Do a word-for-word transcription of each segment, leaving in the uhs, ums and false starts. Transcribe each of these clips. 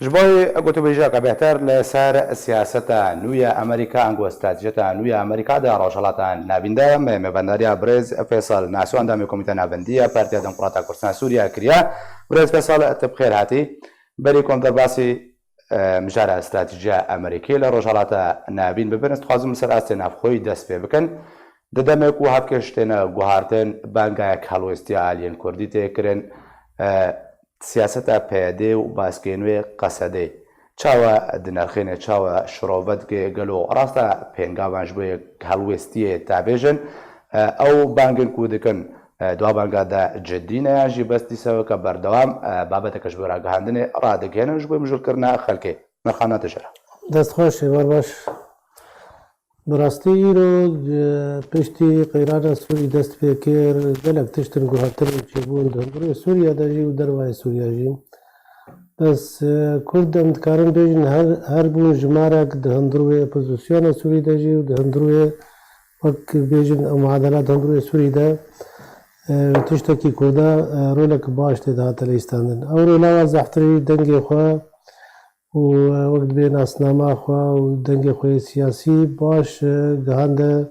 Ji bo gotûbêjiyeke bêhtir li ser siyaseta nû ya Amerîka, ango stratejiyeta nû ya Amerîka di Rojhilata Navîn de, me mêvendariya birêz Feysal Naso, endamê Komîteya Navendî ya Partiya Demokrata Kurdistan Sûriye kiriye. Birêz Feysal, tu bi xêr hatî. Berî ku em derbasî, e, mijara stratejiya Amerîkî li Rojhilata Navîn bibin, ez dixwazim li ser astê navxweyî dest pê bikin. Di demê ku hevkêş têne guhartin, bangayek helwêstiya aliyên Kurdî tê kirin. E, siyaseta P Y D û baskên wê Qesedê çawa dinirxîne, çawa şirove dike, gelo rast e pêngavan ji bo yek helwêstiyê te bêjin? E, ew bangên ku dikin, e, di wa banga de cidî ne yan jî bes dîsa weke berdewam, e, babeteke ji bo ragihandinê radigihênin ji bo mijûlkirina xelkê? Nirxandina te jê re. Dest xweş, êvar baş. Bi rastî îro, e, piştî qeyrana Sûrî dest pê kir, gelek tişt in guhertin û çêbûn di hundirê Sûriye de jî û dervayê Sûriye jî. Bes, e, Kurd em dikarin bêjin her, her bûn jimarek di hundirê opozisyona Sûrî de jî û di hundirê, wek bêjin, ew muadela di hundirê Sûrî de, e, tiştekî Kurda, e, rolek baş tê de hate leyîstandin. Ew rola wa zehftirî dengê xwe û, e, wek dibê nasnama xwe û dengê xwe yê siyasî baş, e, gihande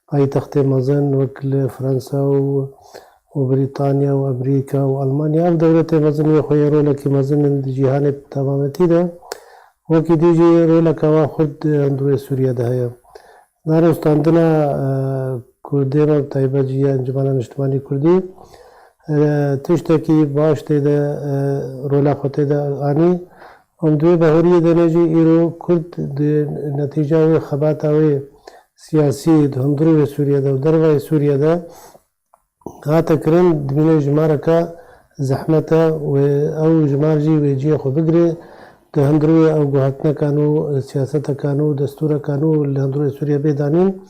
paytextê mezin wek li Fransa û, û Brîtanya û Amerîka û Almanya. Ev dewletê mezin yê xwe yê rolekî mezin in di cîhanê bi temametî de. Wekî dî jî roleke wa xurt di hundirê Sûriye de heye. Danûstandina, e, Kurdê me, bi taybet jî ya Encûmena Niştimanî Kurdî, e, tiştekî baş tê de, e, rola xwe tê de anî. Em di wê bahoriyê de ne jî îro Kurd di netîca wê xebata wê siyasî di hundirê wê Sûriye de û dervayê Sûriye de hate kirin, dibîne jimareke zehmet e û ew jimar jî wê cihê xwe bigire di hundirê ew guhertinekan û siyasetekan û destûrekan û li hundirê Sûriye bê danîn,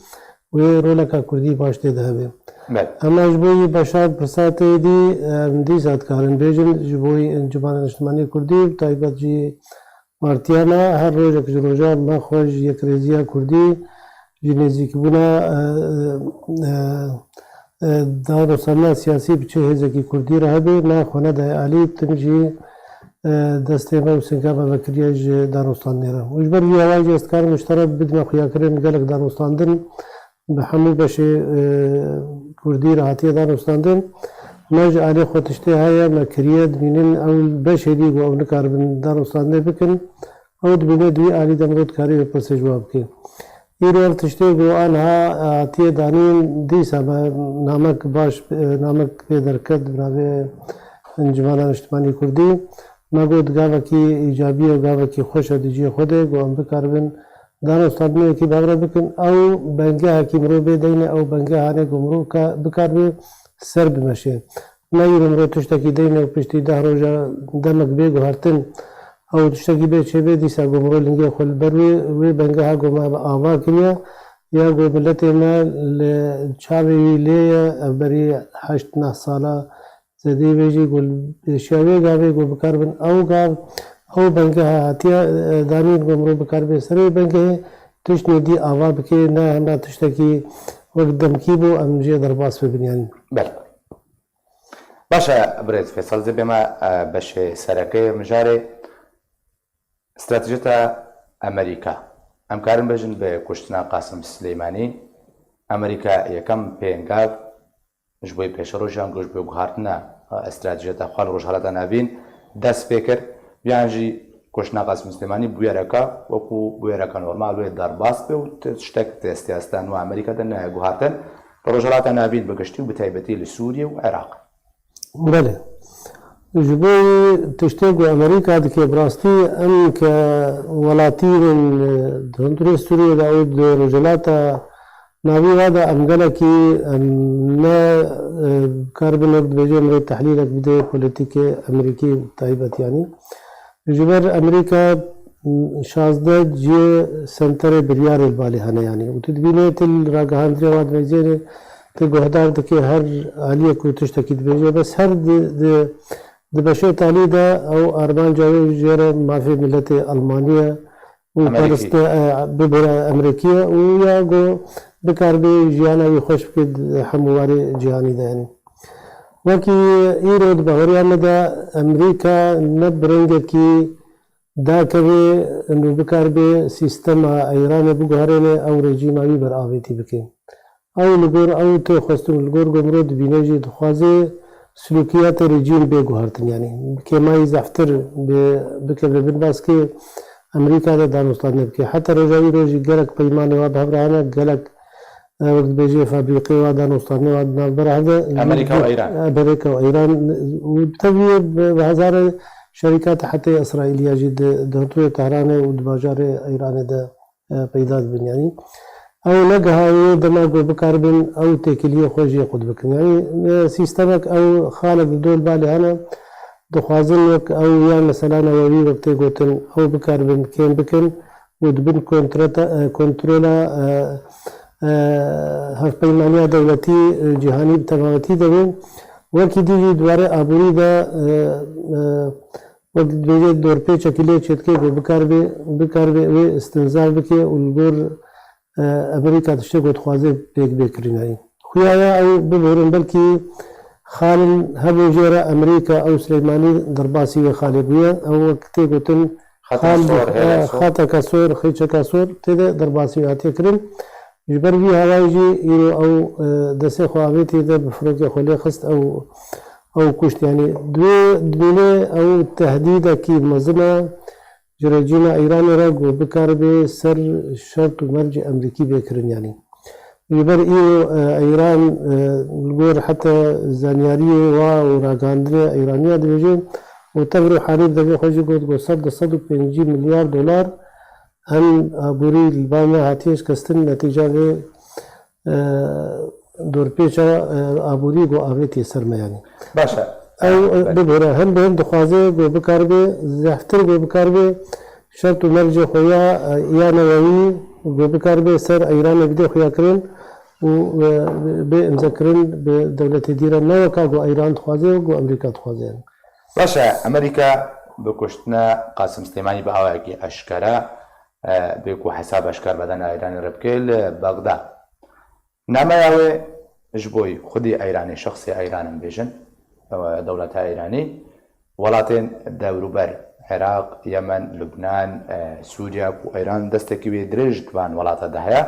wê roleka Kurdî baş tê de hebe. Belê. Ema ji bo yî beşa pirsa te yê dî, em dîsa dikarin bêjin, ji bo yî Encûmena Niştimanî Kurdî, bi taybet jî Partiya me her rojek ji rojan me xwe ji yekrêziya Kurdî, ji nêzîkbûna, e, e, e, e, danûstandina siyasî bi çi hêzekî Kurdî re hebe, me xwe nedaye alî, tim jî, e, destê me û singa me vekiriye ji danûstandinê re. Û ji ber vî hewayê jî ez dikarim ji te re bidime xuyakirin gelek danûstandin, bi hemû beşê, e, Kurdî re hatiye danûstandin. Me ji alî xwe tiştê heye, me kiriye, dibînin ew beşê dî ku ew nikaribin danûstandinê bikin, ew dibîne di wî alî de mirov dikare wê pirsê ji we bike. Îro ev tiştê ku aniha hatiye danîn, dîsa me namek baş, e, namek pê derket bi navê Encûmena Niştimanî Kurdî. Me got gavekî îcabî ye, gavekî xweş e di cihê xwe de ku em bikaribin danûstandinekî bi hev re bikin, ew bengehekî mirov bê deyne, ew bengehanê ku mirov ka-, bikaribe ser bimeşe. Ne îro mirov tiştekî deyne û piştî deh roja demek bê guhertin, ew tiştekî bê çêbê, dîsa ku mirov lingê xwe li ber wê, wê bengeha ku me ava kiriye, ya ku miletê me li çavê wî lê ye, ev berî heşt neh sala Zêdî vê jî ku li pêşiya wê gavê ku bikaribin ew gav, ew bengeha hatiye, e, danîn ku mirov bikaribe serê bengehê tiştê dî ava bike, ne hema tiştekî wek demkî bû, em jê derbas bibin yanî. Belê. Baş e, birêz Feysel, zê bême, e, beşê sereke mijarê. Stratejiyeta Amerîka. Em karin bêjin bi kuştina Qasim Silêmanî, Amerîka yekem pêngav ji bo pêşerojan ku ji bo guhartina, e, stratejiyeta xwe li Rojhilata Navîn dest pê kir, yan jî kuştina Qasim Silêmanî bûyereke, wekû bûyereke normal wê derbas be û ti-, tiştek di siyaseta nû Amerîka de neyê guhartin, li Rojhilata Navîn bi giştî û bi taybetî li Sûriye û Iraq. Belê. Ji bo tiştê ku Amerîka dike bi rastî, em ke welatî in, e, di hundirê Sûriyê de û di Rojhilata Navî wa de em gelekî, em ne, e, karibin wek dibêje mirê tehlîlek bide polîtîkê Amerîkî taybet yanî. Ji ber Amerîka, m, şazdeh cihê senterê biryarê li balê hene yanî. Û tu dibînê tu li ragihandinê wa dibêjêrê, tu guhdar dikê her aliyek ku tiştekî dibêje. Bes her di, di, di beşê talî de ew armanca wê jê re mafê miletê Almanî ye û Amerîkî. Periste, e, bibire Amerîkî ye û ya ku bikaribe jiyana wî xweş bike di hemû warê cîhanî de yanî. Wekî îro di bahoriya me de Amerîka ne bi rengekî dakeve û bikaribe sîstema Îranê biguherêne, ew rejîma wî ber avêtî bike. Ew li gor ew tê xwestin û li gor ku mirov dibîne jî dixwaze silûkiyatê rejîm bê guhertin, yanî kêmayî zehftir bê, bikeve bin baskê Amerîka de danûstandine bike. Heta roja îro jî gelek peymanê wa bi hev re hene, gelek, e, wek dibêje fabrîqê wa danûstandine wa di navbera hev de. Amerîka û Îran. Amerîka û Îran û tevî bi, bi hezare şerîkatê hetê Îsraîlî ya jî di, di hundirê Tehranê û di bajarê Îranê de e, peyda dibin. Yanî ew negihaye dema ku bikaribin ew têkiliyê xwe jê qut bikin. Yanî, e, sîstemek ew xalek li dol balê hene, dixwazin wek ew ya mesela newewî wek tê gotin, ew bikaribin kêm bikin û di bin kontrata, e, kontrola, e, e, hevpeymaniya dewletî, e, cîhanî bi temamîtî de bin. Wekî dî jî di warê aborî de, e, e, wek dibêje dorpêçekî lê çêdike ku bikaribe, bikaribe wê îstinzaf bike û li gor, e, Amerîka tiştê ku dixwaze pêk bê kirinayî. Xuya ya ew biborin belkî xalin hebûn jê re Amerîka ew Sileymanî derbasî wê xalê bûye. Ew wek tê gotin Xeta xal, sor, e, hêle sor. Xeteke sor, xêçeke sor tê de derbasî wê hatiye kirin. Ji ber vî hawayê jî îro ew, e, destê xwe avêtî de bi firokê xwe lê xist, ew, ew kuşt. Yanî di wê dimînê ew tehdîdekî mezin e ji rejîma Îranê re ku bikaribe ser şert û mercê Amerîkî bê kirin. Yanî ji ber îro, e, Îran, e, li gor heta zanyariyê wa û ragihandinê Îraniya dibêje û tevro halê bi devê xwe jî got ku sed, du sed û pêncî milyar dolar em aborî li ba me hatiye şikestin netîca vê, e, dorpêça, e, aborî ku avêtiye ser me yanî. Baş e. Ew, e, bibore, hin bi hin dixwaze ku bikaribe, zehftir ku bikaribe, şert û mercê xwe ya, e, ya newewî ku bikaribe ser Îranê bide xuyakirin û, e, bê imzekirin bi dewletê dî re, ne weka ku Îran dixwaze, ku Amerîka dixwaze. Baş e, Amerîka bi kuştina Qasim Silêmanî bi awayekî eşkere, e, bê ku hesab eşker bedena Îranê re bike li Bexda. Nameya wê ji bo xwedî Îranê, şexsê Îran em bêjin, e, dewleta Îranî, welatên dewrûber, Iraq, Yemen, Lubnan, e, Sûriye ku Îran destekî wê dirêj di van welata de heye.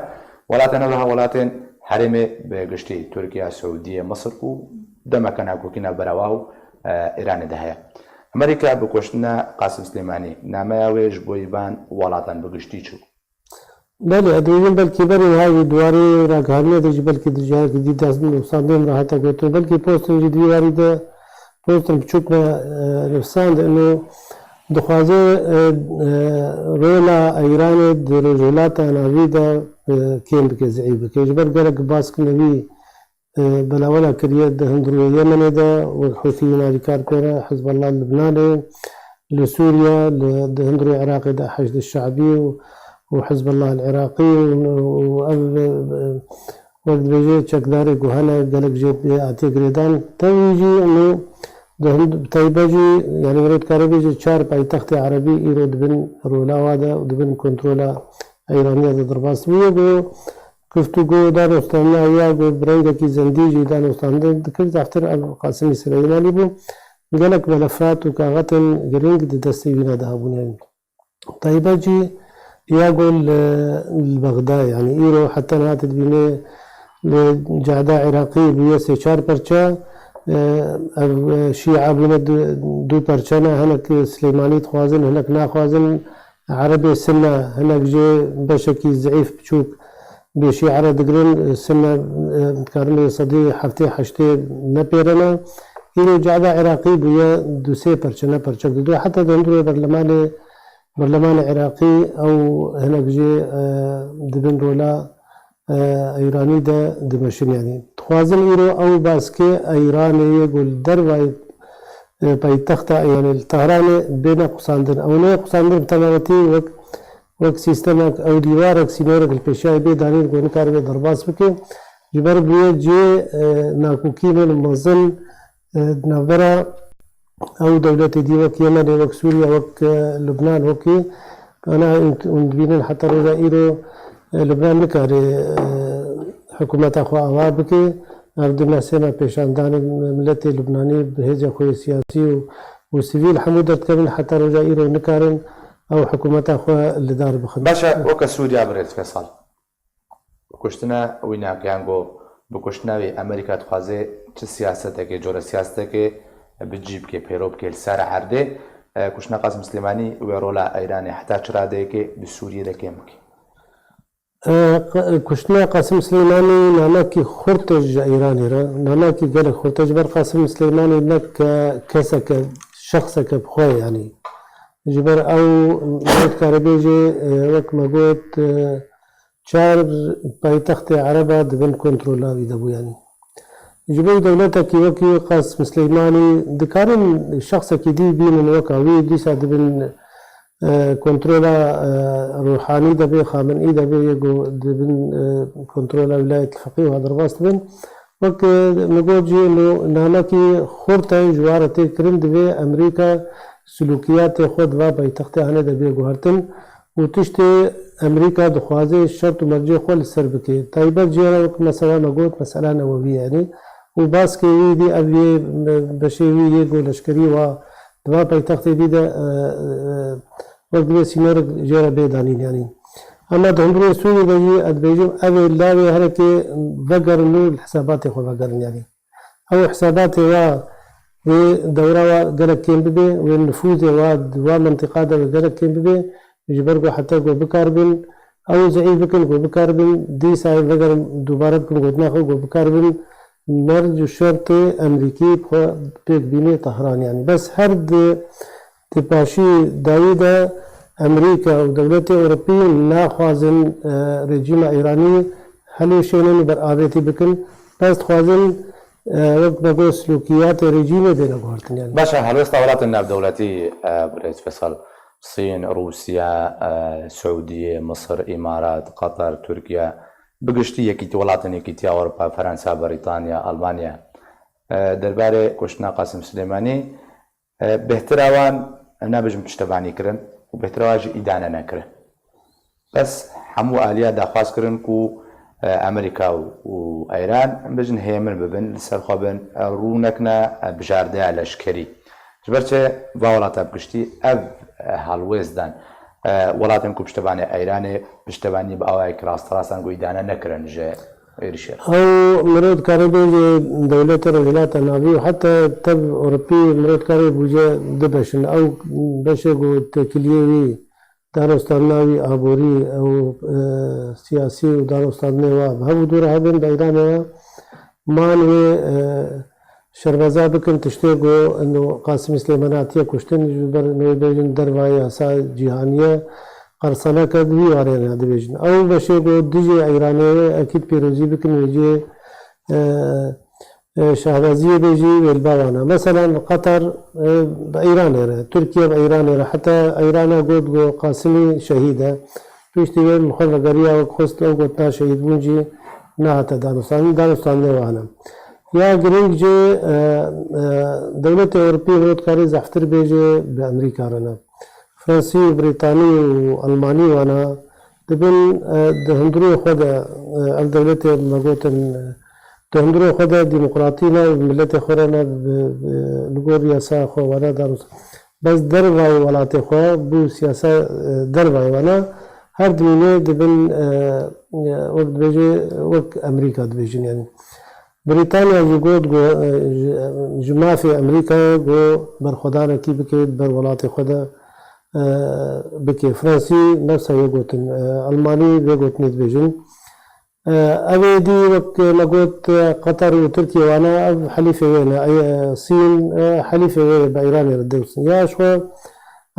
Welatên ew wiha welatên herêmê bi giştî, Tirkiye, Siûdiye, Misir û demeke nakokî navbera wa û, e, Îranê de heye. Amerîka bi kuştina Qasim Silêmanî, nameya wê ji bo van welatan bi giştî çi bû? Belê, ez dibêjim belkî berê wiha jî di warê ragihandinê de jî belkî di cihekî dî dest nivîsandin re hate gotin. Belkî postin jî di vî warî de postin biçûk me, e, nivîsand, ino dixwaze, e, e, rola Îranê di Rojhilata Navî de, e, kêm bike, zeîf bike. Ji ber gelek baskine wî e, belawela kiriye di hundirê Yemenê de, wek Hûsiyên alîkar kore, Hizbullah li Libnanê, li Sûriye, li, di hundirê Iraqê de Heşd Şe'bî û, û Hizbullah el Iraqî û, û ev, e, wek dibêje çekdarê ku hene gelek jê pê hatiye girêdan. Tevî jî û di hund-, bi taybet jî, yanî mirov dikare bêje çar paytextê erebî îro di bin rola wa de û di bin kontrola Îraniya de derbas bûye ku Guftûgo danûstandina ya ku bi rengekî zindî jî danûstandin dikir, zehftir ev Qasimî Sileymanî bû. Gelek melefat û kaxetên girîng di destê wîna de hebûne. Taybet jî ya ku li, li Bexdayê, yanî îro heta niha tu dibînî li cehda Iraqî bûye sê çar perçe. E, ev, e, Şîa bûne du, du perçe ne, hinek Sileymanî dixwazin, hinek naxwazin. Erebê Sinne hinek jê beşekî zeîf, biçûk bi Şîe re digirin, Sinne, e, dikarin bê sedî heftê heştê nepêrene. Îro cehda Iraqî bûye du sê perçe, ne perçek dido. Heta di hundirê berlemanê, berlemanê Iraqî ew hinek jê, e, di bin rola, e, Îranî de dimeşin. Yanî dixwazin îro ew baskê Îranê yê ku li dervayê e, paytexta, yanî li Tehranê bêne qusandin. Ew neyê qusandin bi temanetî wek, wek sîstemek, ew dîwarek, sînorek li pêşiyayê bê danîn ku nikaribe derbas bike. Ji ber bûye cihê, e, nakokînên mezin, e, di navbera ew dewletê dî wek Yemenê, wek Sûriye, wek, e, Lubnan, wekî ana hûn, hûn dibînin heta roja îro, e, Lubnan nikare, e, hikûmeta xwe ava bike. Ev di mesêna pêşandanê miletê Lubnanî bi hêzên xwe yê siyasî û, û sivîl hemû derdikevin, heta roja îro nikarin ew hikûmeta xwe li dar bixin. Baş e, weke Sûriya birêz Fesal. Kuştina wî nagihan ku bi kuştina wî Amerîka dixwaze çi siyasetekê, cure siyasetekê bi cî bike, pêro bike li ser erdê. E, kuştina Qasim Silêmanî wê rola Îranê heta çi radeyekê bi Sûriyê de kêm bike? E, q- Kuştina Qasim Silêmanî namekî xurt e ji Îranê re, namekî gelek xurt e. Ji ber Qasim Silêmanî ne ke keseke, şexseke bi xwe ye, yanî. Ji ber ew, wê dikare bêje, e, wek me got, e, çar paytextê Ereba di bin kontrola wî de bû, yanî. Ji bo dewletekî wekî Qasim Sileymanî dikarin şexsekî dî bînin weka wî, dîsa dibin, e, kontrola, e, Ruhanî de bê, Xamenî de bê, yê ku dibin, e, kontrola Wîlayet Feqî û ha derbas dibin. Wek, e, min got jî, ino namekî xurt e, ji wa re tê kirin, divê Amerîka silûkiyatê xwe di va paytextê hane de bê guhertin û tiştê Amerîka dixwaze şert û mercê xwe li ser bike. Taybet jê re wek mesela me got, mesela newewî ye, yanî. Û baskê wî dî ev yê beşê wî yê ku leşkerî wa di va paytextê dî de, e, e, wek divê sînorek jê re bê danîn, yanî. Hema di hundirê Sûriyê de jî ez dibêjim, ev ê lawê herekê vegerin û li hesabatê xwe vegerin, yanî. Ew hesabatê wa wê dewra wa gelek kêm bibe, wê nifûzê wa di wa mentiqa de wê gelek kêm bibe, ji ber ku heta ku bikaribin ew zeîf bikin, ku bikaribin dîsa vegerin dubare bikin gotina xwe, ku bikaribin merc û şertê Amerîkî bi xwe pêk bînê Tehran, yanî. Bes her di Di paşî dawî de Amerîka û dewletê Ewropî naxwazin, e, rejîma Îranî hilweşênin û ber avêtî bikin. Bes dixwazin, e, wek me got, silûkiyatê rejîmê bêne guhertin, yanî. Baş e, helwesta welatên navdewletî, e, birêz Fesal, Sîn, Rûsya, e, Siûdiyê, Misir, Îmarat, Qatar, Tirkiye, bi giştî Yekîtî, welatên Yekîtiya Ewropa, Fransa, Brîtanya, Almanya, e, derbarê kuştina Qasim Silêmanî, E, bêhtira wan, em nabêjin piştevanî kirin û bêhtira wan jî îdane nekirin. Bes hemû aliya daxwaz kirin ku, e, Amerîka û, û Îran, em bêjin hêmin bibin, li ser xwe bin, e, rû nekine, e, bijardeya leşkerî. Ji ber çi va welata bi giştî ev, e, helwêst dan. E, welatên ku piştevanê Îranê, piştevanî bi awayek rasterast an ku îdane nekirin ji êrişê re. Ew mirov dikare bêje dewletê Rojhilata Navî û heta tev Ewropî mirov dikare bûce du beş in. Ew beşê ku têkiliyê wî, danûstandina wî aborî û, e, siyasî û danûstandinê wa bi hev û dû re hebin, bi Îranê re man wê, e, şerbeza bikin tiştê ku ino Qasimî Silêmanî hatiye kuştin, ji ber ino wê bêjin derva yasa cîhanî ye, qersalek e, di wî warê re dibêjin. Ew beşê ku dijî Îranê ye, ekîd pîrozî bikin, wê cihê, e, e, şahdaziyê bê jî wê li ba wan e. Meselan, Qatar, e, bi Îranê re, Tirkiye bi Îranê re, heta Îrana got ku Qasimî şehîd e. Piştî wê li xwe vegeriya wek xwest ew gotina şehîdbûn jî nehate danûstandin, danûstandinê wan e. Ya girîng jî, e, e, dewletê Ewropî mirov dikarê zehftir bêje bi Amerîka re ne. Fransî û Brîtanî û Almanî wana dibin, e, di hundirê xwe de, e, ev dewletê me gotin, e, di hundirê xwe de demokratî ne û bi miletê xwe re ne, bi, bi, li gor yasa xwe wana danûst. Bes dervayê welatê xwe bû siyasa, e, dervayê wana her dimîne dibin, e, e, wek dibêje, wek Amerîka dibêjin, yanî. Brîtanya jî got ku, e, ji, ji mafê Amerîkayê ku berxwedanekî bike di ber welatê xwe de, e, bike. Fransî nefsa wê gotin, e, Almanî vê gotinê dibêjin. E, ev ê dî wek me got, e, Qatar û Tirkiye wana ev helîfê wê ne. Ey, e, Sîn, e, helîfê wê ye bi Îranê re dewsin. Ya ji xwe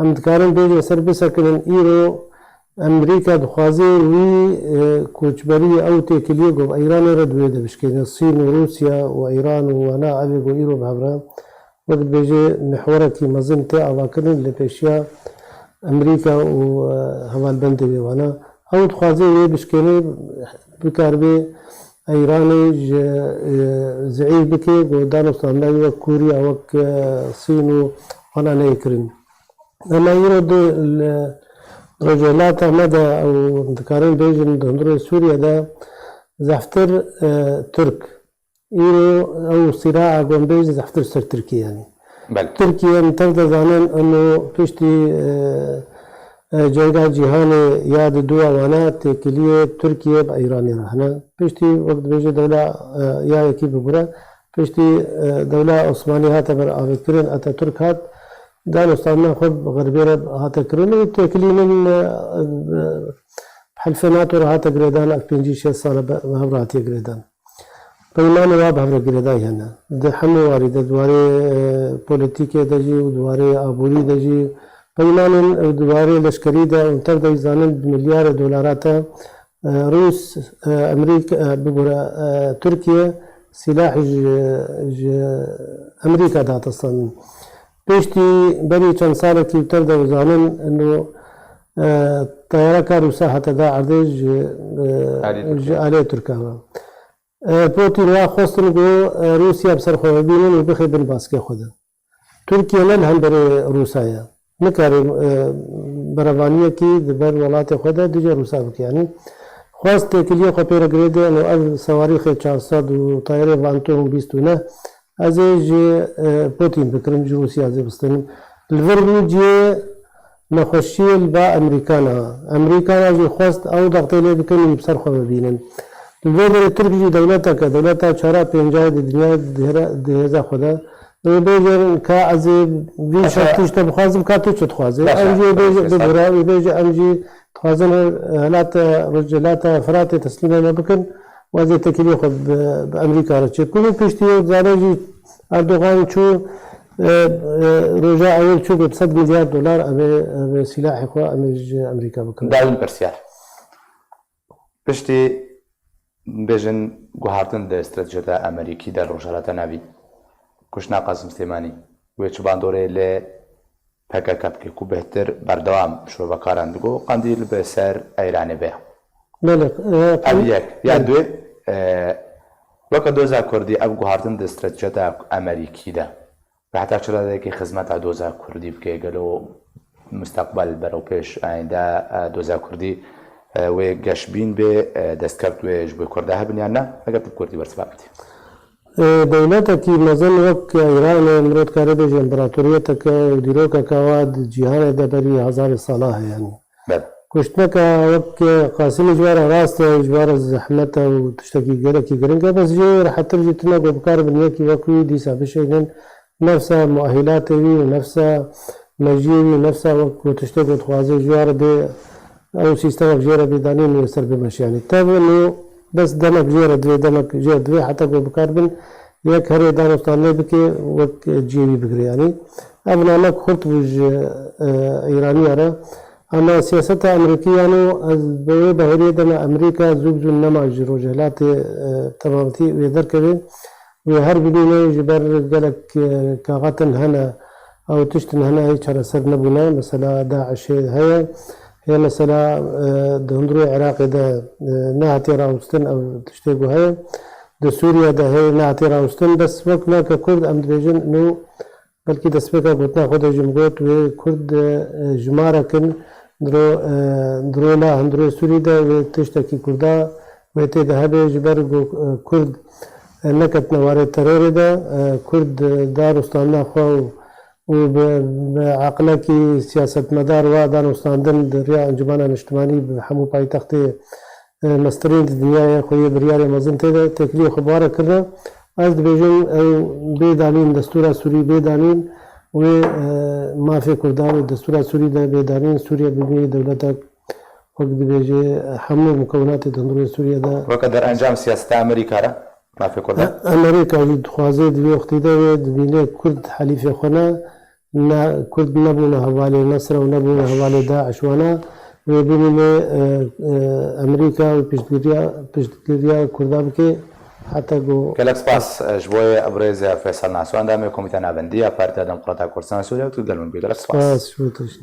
em dikarin bêjin ser bisekinin îro Amerîka dixwaze wî, e, koçberiyê ew têkiliyê ku bi Îranê re di wê de bişkêne. Sîn û Rûsya û Îran û wana evê ku îro bi hev re, wek dibêje, mihwerekî mezin tê avakirin li pêşiya Amerîka û, e, hevalbendê wê wana. Ew dixwaze wê bişkêne, bikaribe Îranê ji, e, zeîf bike, ku danûstandina wî wek Kûriya, wek, e, Sîn û wana neyê kirin. Hema îro di li Rojhilata me de û dikarin bêjin di hundirê Sûriye de zehftir, e, Tirk. Îro ew sîraa ku em bêjin zehftir ser Tirkiye, yanî. Belê. Tirkiye em tev de zanin ino piştî, e, E, cenga cîhanê ya di dûya wana têkiliyê Tirkiye bi Îranê re hene. Piştî wek dibêje dewla, e, ya yekî bibûre. Piştî, e, dewla Osmanî hate ber avêtkirin, Atatürk hat, danûstandina xwe bi xerbê re hate kirin û têkilînin, e, e, helfê NATO re hate girêdan, ev pêncî şêst sale bi, bi hev re hatiye girêdan. Peymanên wa bi hev re girêdayî hene. Di hemû warî de, di warê, e, polîtîkê de jî û di warê aborî de jî, peymanên, e, di warê leşkerî de û tev de jî zanin bi milyarê dolara te, e, Rûs, e, Emerîk-, e, bibûre, e, Tirkiye sîlah ji, ji Emerîka dihate standin. Piştî berî çend salekî û tev de zanin, ino, e, teyareka Rûsa hate da erdê ji, e, Aliyê Tirkiye. Ji aliyê Tirkan ve. E, Putin wa xwestin ku, e, Rûsya bi ser xwe ve bînin û bixê bin baskê xwe de. Tirkiye ne li hemberê Rûsa ye. Nikare, e, berevaniyekî di ber welatê xwe de dijî Rûsa bike. Yanî xwest têkiliyê xwe pê re girêde, û ev sewarîxê çar sed û tayarê Vanto bîst û neh, ez ê ji, e, Putin bikirim, ji Rûsya ez ê bistinim. Li vir rû cihê nexweşiyê li ba Emerîkana. Emerîkana jî xwest ew dextê lê bikin û bi ser xwe bibînin. Li vê derê Tirk jî dewletek e, dewleta çara pêncayê di dinyayê dihêre-, dihêze xwe de. Wê bêjin ka ez ê vî Paşa şev tişt te bixwazim, ka tu çi dixwazî? Paşa, Ew jî wê bêje, paşa, bibûre, wê bêje em jî dixwazin Rojhilata, Rojhilata Firatê teslîmê me bikin. Û ez ê têkiliyê xwe bi, bi Emerîka re çêbikim. Û piştî wê zane jî Erdogan çû, e, e, roja ewil çû got sed milyar dolar em ê, em ê sîlahê xwe em ê ji Emerîka bikin. Dawîn pirsyar. Piştî bêjin guhartin di stratejiyata Amerîkî de li Rojhilata Navîn, kuştina Qasim Silêmanî, wê çi bandorê li P K K bike ku bêhtir berdewam şirove karan digo, Qandîl bi ser Eyranê be. Belê, e, Ev yek. Ya belê. Duê, e, weke doza Kurdî ev guhartin di stratejiyata Amerîkî de. Ve heta çi radeyekê xizmeta doza Kurdî bike, gelo musteqbel berewpêş, ayînde, e, doza Kurdî, e, wê geşbîn bê, e, destkeft wê ji bo Kurda hebin yan ne? Eger tu bi Kurdî bersiva bidî. E, dewletekî mezin wek Îranê, mirov dikare bêje împaratoriyeteke û dîrokeke wa di cîhanê de berî hezarê sala heye, yanî. Belê. Kuştineke wek Qasimî ji we re rast e, ji we re zehmet e û tiştekî gelekî giring e, bes jê rehetir jî tune ku bikar bin yekî wek wî dîsa bişênin, nefsa muehilatê wî û nefsa mejiyê wî, nefsa wek ku tiştê ku dixwaze ji we re bê, ew sîstemek jê re bê danîn û li ser bimeşe. Yanî tev û bes demek jê re divê, demek jê re divê heta ku bikar bin yek herê danûstandinê bike, wek cihê wî bigire. Yanî ev namek xurt bû ji, e, Îraniya re. Ama siyaseta Amerîkî, yanî ez bi wê baweriyê de me, Amerîka zû bi zû nema ji Rojhilatê, e, temamtî wê derkeve. Wê her bimîne ji ber gelek, e, kaxetin hene, ew tiştin hene, hê çareser nebûne. Mesela DAIŞê heye, hê mesela, e, di hundirê Iraqê de, e, nehatiye rawestin, ew tiştê ku heye. Di Sûriye de hê nehatiye rawestin. Bes wek me ke Kurd em dibêjin, nû belkî destpêka gotina xwe de jî min got, wê Kurd, e, jimarek in, diro, e, diro la hundirê Sûrî de wê tiştekî Kurda wê tê de hebe, ji ber ku, e, Kurd, e, neketine warê terorê de, e, Kurd, e, danûstandina xwe û, û bi, bi eqlekî siyasetmedar wa danûstandin di riya Encûmena Niştimanî bi hemû paytextê, e, mestirîn di dinyayê xwe yê biryarê mezin tê de têkiliyê xwe bi wa re kirine. Ez dibêjim ew bê danîn, destûra Sûrî bê danîn, wê, e, mafê Kurdan û destûra Sûrî de bê danîn, Sûriye bimîne dewletek, wek dibêje, hemû mukewinatê di hundirê Sûriye de. Weke derencam siyaseta Amerîka re, mafê Kurdan? E, Amerîka jî dixwaze di vê wextî de wê dibîne Kurd helîfê xwe ne, ne, Kurd nebûne hevalê Nesre û nebûne hevalê DAIŞ wana, wê bimîne, e, e, Amerîka û piştgiriya, piştgiriya Kurda bike heta ku. Gelek spas, e, ji bo yê birêz Feysel Naso, endamê Komîteya Navendî ya Partiya Demokrata Kurdistan Sûriye, tu gel min bû. Gelek spas. Spas, ji bo tu jî.